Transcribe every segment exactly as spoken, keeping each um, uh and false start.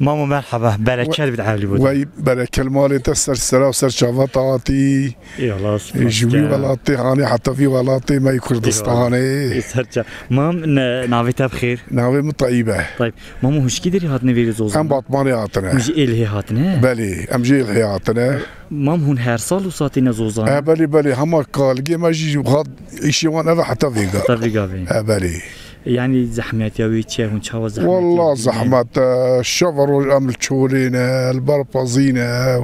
Mamo merhaba, bereket bit evlî bû. Wey bereket malê te ser sera û ser çava te hatî. Eyvallah, spas. Ji wî welatê hanê heta vî welatê me yê Kurdistanê. Eyvallah. Ser ça-, mam ne, navê te bi xêr? Navê min Teyîb e. Teyîb. Mamo hûn ji kî derê hatine vêrê Zozan? Em Batmanê hatine. Hûn ji Êlihê hatine? Belê, em ji Êlihê hatine. Mam hûn her sal wisa têne Zozan? E, belê, belê, hema kalgê me jî hat îşê wan ev e heta vêga. Heta vêga vê. E, belê. Yani zehmetiya wê çi ye, hûn çawa zehmetê dibînin? Walla zehmet e, şev û roj em li çolê ne, li ber pezî ne,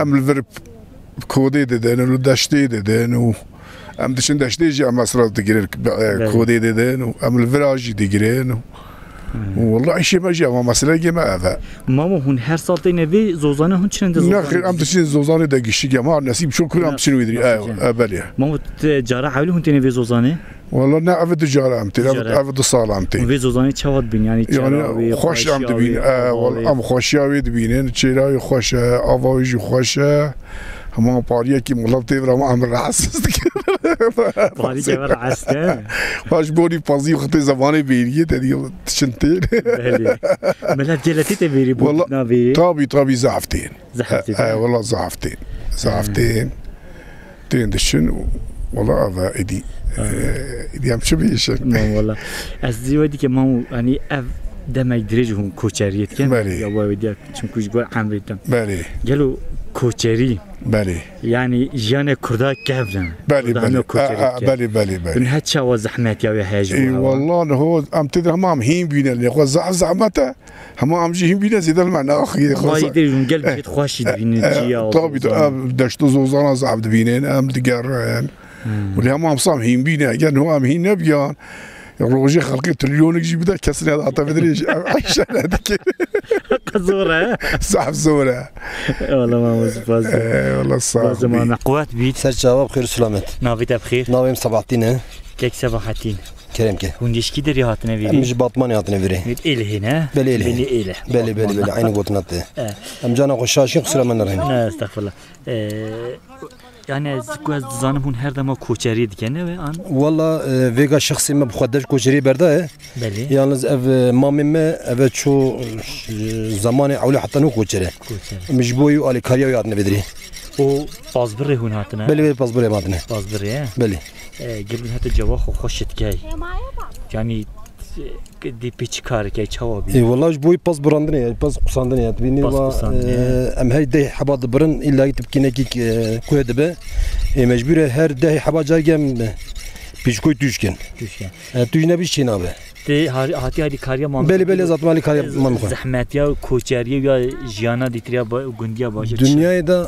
em li vir kodê didin, li deştê didin û em diçin deştê jî em mesref digirin, e, Belê. Kodê didin û em li vira jî digirin û, Hmm. û walla îşê me jî ev e, meseleyê me ev e. Mamo hûn her sal têne vê Zozanê, hûn çi ne de Zozanê? Nexêr, em diçin Zozanê de gişî, em ha nesîb çok em diçin wê dirî. E, e, belê. Mamo, te cara ewlî hûn têne vê Zozanê? Walla ne, ev du cara em tê, ev, ev du sal em tê. Vê Zozanê çawa dibîn? Yani, yani, çera wê, xweş em dibîn, e, walla em xweşiya wê dibînin, çêra wê xweş e, ava wê jî xweş e. Hema pariyekî milet tê vir, hema em rahatsiz dikin. Parî ke vir rahatsiz e. Xweş borî pazî xitê zemanê bêriyê te diye çin tê. Belê. Milet gelek tê vêrî bû. Walla, navê. Tabî, tabî zaf tê. Zehf tê, e, e, wala zehf tên. Zehf tên. Tên diçin û wala ev e, êdî, e, êdî em çi bêjin? Mam wala. Ez dî we dîke mam, hani ev demek dirêj hûn koçeriyê dikin. Belê. Ya we dî, çünkü ji gor emrê te. Belê. Gelo koçerî. Belê. Yani jiyanê Kurda kevn e. Belê, Kurda belê. Heme koçerî dike. Belê, belê, belê. Hûn her çawa zehmetiya wê heye ji we? Wala niho em tê de hema em hîn bîne lê xwe zehf zehmet e. Hema em jî hîn bîne zêde li me naxî. Mayî tê jûn gel bêt xweşî dibînin, e, çiya, tabii, zozan. Ev deşt û zozana zaf dibînin, em digerin. Hmm. Wele hema em sam hîn bîne, eger niho em hîn nebiyan, rojê xelkê trilyonik jî bide, kesine date bidirê jî, ev eyşe nedike. Zor e. Zaf zor e. Eyvallah, mamo, spas. Eyvallah, sağ ol. Spas, mamo. Quwet bît. Ser çava bi xêr û selamet. Navê te bi xêr? Navê min Sebahatîn e. Kek Sebahatîn. Kerem ke. Hûn ji kî derê hatine vêrê? Em ji Batmanê hatine vêrê. Êlihê ne? Belê, Êlihê. Bênî Êlih. Belê, belê, belê. Eyni gotina te. Eh. Em cana xwe şaşîn, qisura me nerîn. Ne, estexfirullah. Eh, yani ez, ku ez dizanim hûn her dema koçerî dikin, ne wê an? Walla, eh, vêga şexsê me bi xwe dev koçerî berdaye. Belê. Yalnız ev, eh, mamê me, ev e ço, eh, zamanê ewle heta nû koçer e. Koçer. Em ji bo wî alîkariya wî hatine vêrê. O pazbirê hûn hatine? Belê, belê, pazbirê me hatine. Pazbirê, he? Belê. E, gel hûn heta ceva xwe xweş dikey. Yani, e, dê pê çi kar dikey, çawa bî? E, wala ji bo wî pas birandinê ye, pas qusandinê ye. Dibînî. Pas wa, qusandinê, e, ye. Em her deh heba dibirin, îlla tu bikînekî, e, kuye dibe. E, mecbûr e her deh heba cargê em pîçkoy tûj kin. Tûj kin. E, tûj nebî çê nabe. Tê har-, hatî alîkariya mam. Belê, belê, zaten alîkariya mam xwe. Zehmetiya koçeriye ya jiyana dîtiriya ba-, gundiya baş. Dinyayê de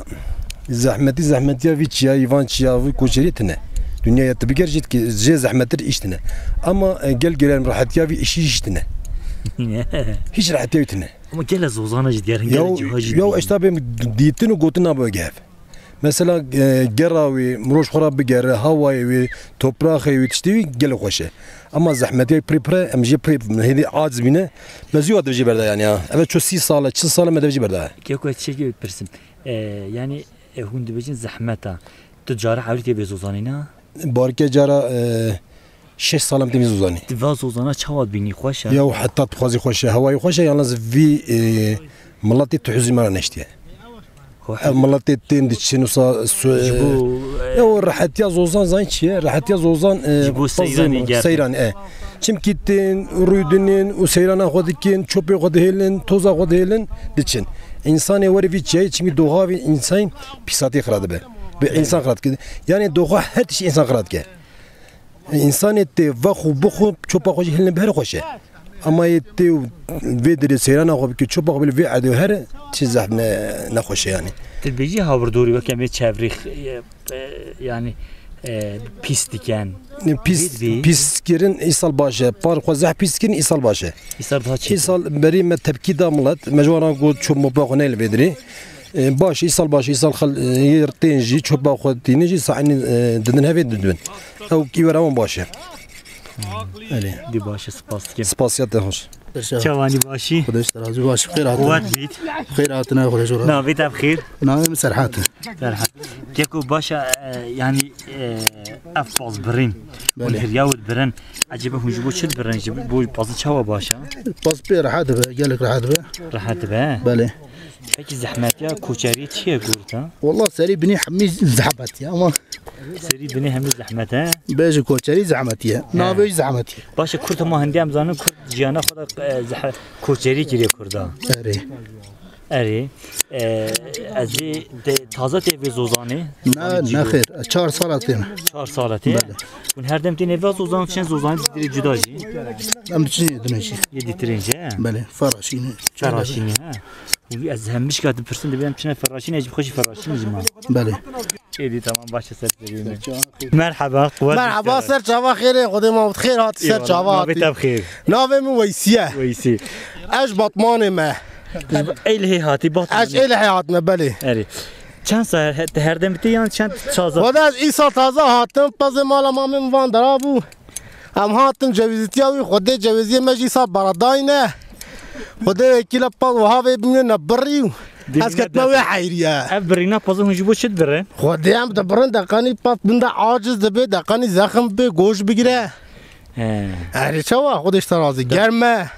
zehmetî, zehmetiya vî çiya, îvan çiya, vî koçerî tine. Dinyayê tu biger jî ki, jê zehmettir îş tine. Ama, e, gel gelen rahetiya vî işî îş tine. Hiç rahetiya wî tine. Ama gele zozana jî digerin, gele ciha jî digerin. Ya, eşta bêm dîtin û gotin nabo gev. Mesela, e, gera wî, mirov xwe re bigere, hawayê wî, topraxê wî, tiştê wî gelek xweş e. Ama zehmetiyê pirê pir e, em jê pirê hêdî aciz bîne, me zû hat vêjê berda yani ya. Eve ço sî sal e, çil sal e me devjê berda. Keko ez çekê pirsim. E, yani, e, hûn dibêjin zehmet a. Tu cara ewlî tê vê zozanê ne? Barke cara, e, şeş sal em têmî zozanê. Tu va zozana çawa dibînî, xweş e? Ya heta tu xwazî xweş e, hewayê xweş e, yalnız vî, e, miletê tu huzî me re neştiye. Ev miletê tên diçin wisa su-, ji bo, e, ya o rehetiya zozan zan çi ye? Rehetiya zozan, e, ji bo seyranê, seyran e. Çimkî tên rûdinin û seyrana xwe dikin, çopê xwe dihêlin, toza xwe dihêlin, diçin. Însanê were vî çiyayê çimkî doxa vî însan pîsatî xira dibe. Bi însan xira dike. Yani doxa her tişt însan xira dike. Însanê tê vexwe bixwe, çopa xwe jî hilin bi her xweş e. Ama yê tê û vê dirê seyrana xwe bike, çopa xwe bile vê erdê her çi zehf ne, nexweş e yani. Tu dibêjî hawirdorî weke me çevrî, e, e, yani, e, pîs diken. Pîs, pîs kirin îsal baş e. Par xwe zehf pîs kirin îsal baş e. Îsal daha çêtir. Îsal berî me tepkî da milet, me ji wan re got ço mopa xwe neyl vê dirê. E, baş, îsal baş, îsal xel, e, yê tên jî, çopa xwe tînin jî, sahnî, e, didin hevê didibin. Ew kî were wan baş e. Erê. Dî baş e, spas dikim. Spasiya te xweş. Çawanî başî? Xudeş te razî, baş, xêr hatin. Quwet bît. Xêr hatine, xudeş razî. Navê te bi xêr? Navê min Serhat e. Serhat. Keko baş e, e, yani, e, ev pazbirîn. Hûn Belê. Hiriya wê dibirin. Ecêbe hûn ji bo çi dibirin? Ji bo pazî çawa baş e? Paz pê rehet dibe, gelek rehet dibe. Rehet dibe? Belê. Pekî zehmetiya koçerî çi ye gorî te? Wallah serî binî hemî zehmet ye ama Serî binî hemî zehmet e? Bêje koçerî zehmet ye. He. Navê jî zehmet ye. Baş e, Kurd hema hindî em zanin, Kurd jiyana xwe de, e, zeh-, koçerî kiriye Kurda. Erê. Erê. E, ez ê te, taze tê vê zozanê? Ne, ne xêr. Çar sala tê me. Çar sala tê? Belê. Hûn her dem têne vê zozan, çend zozan dirê cuda jî? Em diçin yê dinê jî. Yê dîtirên jî, he? Belê, Feraşînê. Feraşînê, he? Û ez hemişka dipirsin, dibêm çine Feraşînê, ez jî bi xwe jî Feraşînê jî ma. Belê. Êdî tamam, baş e, ser serî me. Merhaba, quwet Merhaba, ser çava xêrê, Xwedê ma xêr hat, ser çava hat. Navê te bi xêr? Navê min Weysî ye. Weysî. Ez Batmanê me. Ey lihê hatî, Batmanê. Ez ê lihê hatime, belê. Erê. Çend sal he-, te her dem tê yan çend taze? Xwedê ez îsal taze hatim, pezê mala mamê min van dera bû. Em hatin cewizîtiya wî, Xwedê cewiziyê me jî îsal baradayne. Xwedê wekîle pez wiha vê bimîne ne birî û ez ketme wê heyriye. Ev birîna pezê hûn ji bo çi dibirin? Xwedê em dibirin, deqanî pez binde aciz dibe, deqanî zexm be, goş bigire. He. Erê çawa, Xwedê ji te razî, germ e.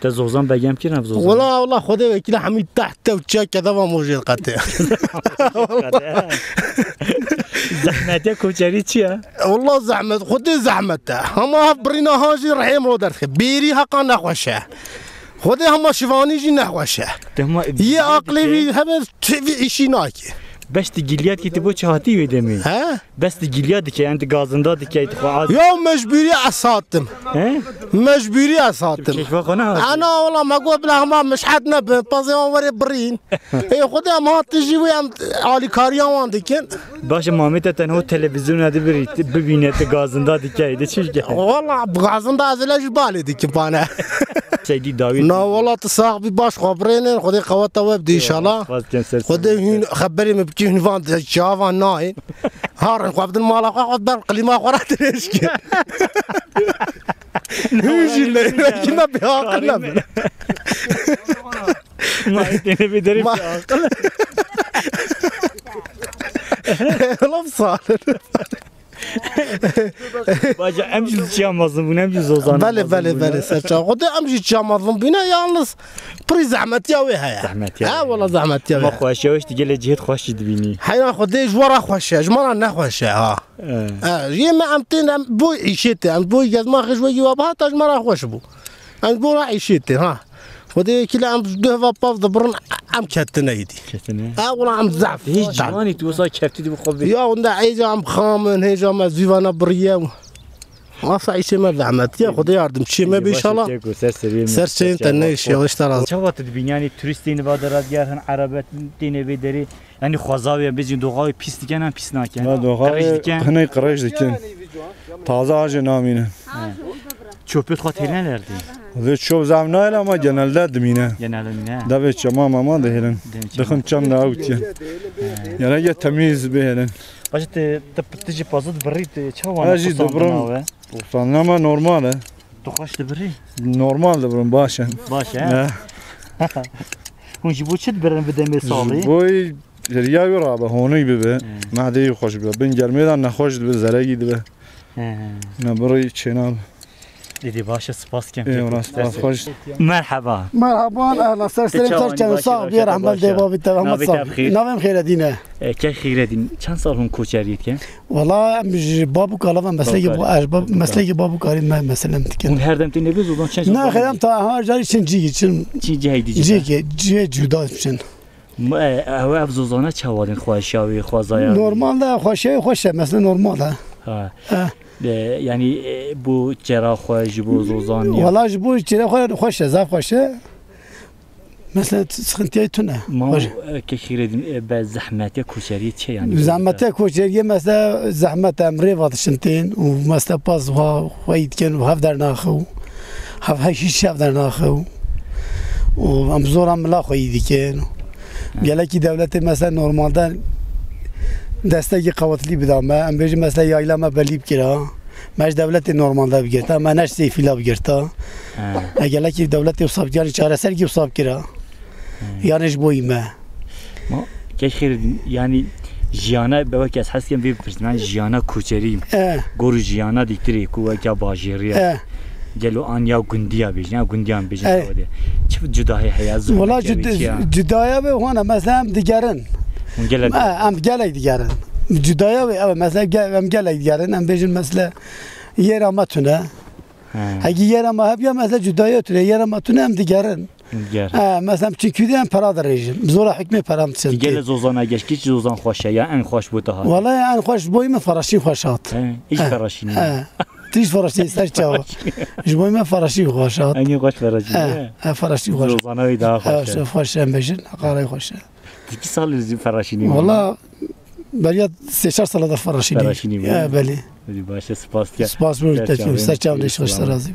Te zozan begem kirin ev zozan? Wela, wela, Xwedê wekîle hemî teht te û çiya kedava mojê diqete. Zehmetiya koçerî çi ye? Wela zehmet, Xwedê zehmet e. Hema hev birîna han jî rihê min derdixê. Bêrî heqa nexweş e. Xwedê hema şivanî jî nexweş e. Te hema Yê aqilê wî hebe çi vî îşî nake. Beş ti giliyat ki ti bo çi hatî wê demê? He? Bes tu giliya dike, yani tu gazinda dike, tu xwe az- Ya mecbûrî ez hatim. He? Mecbûrî ez hatim. Keyfa xwe nehat. Ana wala me got bila hema mişhet nebe, pazê wan were birîn. Ê Xwedê em hatin jî wê em alîkariya wan dikin. Baş e, mamê te tenho televizyona dibirî, bibîne tu gazinda dike, de çi dike? Wala gazinda ez le jî balê dikim bane. Seydî dawî. Na wala tu sax bî, baş xwe birênin, Xwedê qeweta we bide inşallah. Xwedê hûn xeberê min bikî, hûn van de çavan nayên. Harin xwe bidin mala xwe, xwe ber klîma xwe re dirêj kir. Hûn jî ne, ne, ne, bêaqil nebin. Ma têne bê derê bêaqil. Laf salin. Baca em jî çiya mezin bûn, em jî zozan. Belê, belê, belê, ser çav. Xwedê em jî çiya mezin bîne, yalnız pirî zehmetiya wê heye. Zehmetiya wê. He, wala zehmetiya wê. Ma xweşiya wê işte gelê cihêt xweş jî dibînî. Heyran Xwedê ji we re xweş e, ji me re nexweş e, ha. He. He, yê me em tên, em bo îşê tê, em bo gezma xwe ji wekî we bihat, ta ji me re xweş bû. Em ji bo re îşê tê, ha. Xwedê wekîle em ji duh ve pav dibirin, em ketine êdî. Ketine. E, wela em zehf. Hîç ciwanî tu wisa keftî dibî xwe bê. Ya, wenda êca em xam in, hêja me zîvana biriye û. Wasa îşê me zehmet. Ya, Xwedê yardim çê me bê inşallah. Ser seriyê me. Ser çeyên te ne îşê, işte razı. Çawa tu dibînî, yani turîst têne va de radiyar hin, erebe têne vê derê. Yani xweza wê, em bêjin doxa wê pîs dikin, em pîs nakin. Ha, doxa wê qirêj dikin. Hinê qirêj dikin. Taze ajê namînin. Çöpü xwe têne lerdî. Vê çöp zam nayla ama genelde dimîne. Genelde dimîne. Devê çema mama dihêlin. Dixin çem de ew dikin. He. Yani ya temiz bihêlin. Baş e, te, te, te jî pazit birî, te çawa? Ez jî dibirim. Utanma normal e. Tu xweş dibirî? Normal dibirim, baş e. Baş e? He. Hûn ji bo çi dibirin bi demê salî? Ji bo riya wî rabe, honî bibe. He. Mehdê wî xweş bibe. Bin germê de nexweş dibe, zeregî dibe. He, he. Ne birî çênabe. Êdî baş e, spas kem. Ê, wela spas, xweş. Merheba. Merhaba, ehla, ser serê, ser çavê, sax bî, rehmet dê babî te, hema sax. Navê min Xêredîn e. E, kek Xêredîn, çend sal hûn koçeriyê dikin? Wala em ji bab û kala ve meslekê, bab û kal, ez bab, meslekê bab û kalê me meselem dikin. Hûn her dem têne vê zodan çend sal? Na, xêrem ta ha carî çin cî, çin. Çin cî heydî cî. Cî ke, cî cuda çin. Ew, ev zozana çawa din, xweşiya wê, xwezaya wê? Normal de xweşiya wê xweş e, mesela normal e. Ha. Ha. E, yani, e, bu çêra xwe ji bo zozan ya? Wala ji bo çêra xwe xweş e, zaf xweş e. Mesela sıkıntıya tune. Ma, e, ke xîredin, e, be zehmetiya koçeriyê çi yani? Zehmetiya koçeriyê mesela zehmet em rê vatişin tên û mesela paz xwe, xwe yî dikin û hev dernaxin û hev, hev hîç hev dernaxin û, û em zora mila xwe yî dikin. Gelekî dewletê mesela normalde destekî qewetli bida me, em bêjin mesela yayla me belî bikira. Me ji dewletê normalde bigirta, me ne ji sêfîla bigirta. He. E, gelekî dewletê wisa bikira, çareserkî wisa bikira. He. Yanê ji bo me. Ma, kek xêr, yani, Jiyana, be wekî ez hez dikim vê bipirsim, yani jiyana koçerî, E, gor û jiyana dîtirê ku wekî ya bajêrî ye. e, Gelo an ya gundiya bêjin, ya gundiyan bêjin, E. Tawedê. Çi cudahî heye, Wala zû cud-, cudaya be hona, mesela em digerin. Hûn gelek E, em gelek digerin. Cudaya be, ew, mesela ge-, em gelek digerin, em bêjin mesela yêra me tune. He. Hegî yêra me hebiya, mesela cudaya tune, yêra me tune em digerin. Digerin. He, mesela çi kûdê em pera dirêjin. Zora hikmê pera em Ti gelê dişin. Zozana geşkî çi zozan xweş e ya en xweş bo te hat? Wala en xweş boy me feraşî xweş hat. He, hiç He. feraşî nîye. He. Hiç feraşî ser çawa. Ji boy me feraşî xweş hat. Engî xweş feraşî He, nîye. he, feraşî xweş. Zozana wî daha xweş He, e. Xweş em bêjin, heqarê xweş e. Ti kî salî zî feraşî nîye? Wala beriya sê çar sala da feraşî nîye. Feraşî nîye. He, belê. Belê baş e, spas diya. Spas bo Ser te, çavê, ser çavê, ser çavê. Xweş razî.